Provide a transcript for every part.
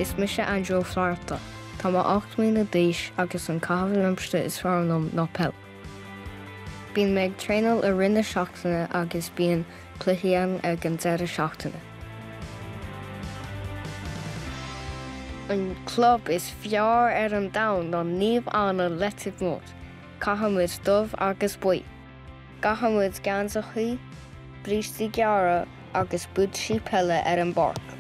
Is mise Andrew Ó Flatharta. Tá mé 8 mbliana d'aois agus an caitheamh aimsire is fearr liom ná peil. Bíonn mé ag traenáil i rith na seachtaine agus bíonn cluichí ann ag an deireadh seachtaine. An club is fearr ar an domhan ná Naomh Anna Leitir Móir. Caithimid dubh agus buí. Caithimid geansachaí, brístí gearra agus buataisí peile ar an bpáirc.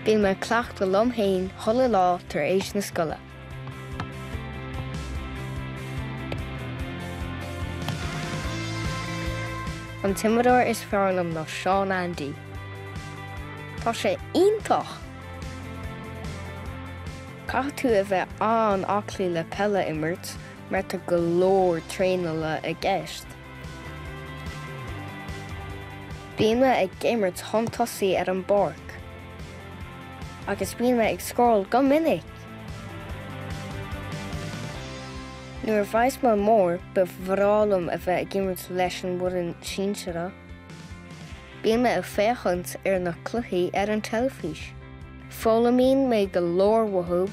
Bíonn mé ag cleachtadh liom féin chuile lá tar éis na scoile. An t-imreoir is fearr liom ná Seán Andy. Tá sé iontach! Caithfidh tú a bheith an-aclaí le peil a imirt mar tá go leor traenála i gceist. Bíonn mé ag imirt chun tosaigh ar an bpáirc agus bíonn mé ag scóráil go minic! Nuair a bheas mé mór ba bhreá liom a bheith ag imirt leis an bhfoireann sinsearach. Bíonn mé ag féachaint ar na cluichí ar an teilifís. Foghlaimíonn mé go leor uathu.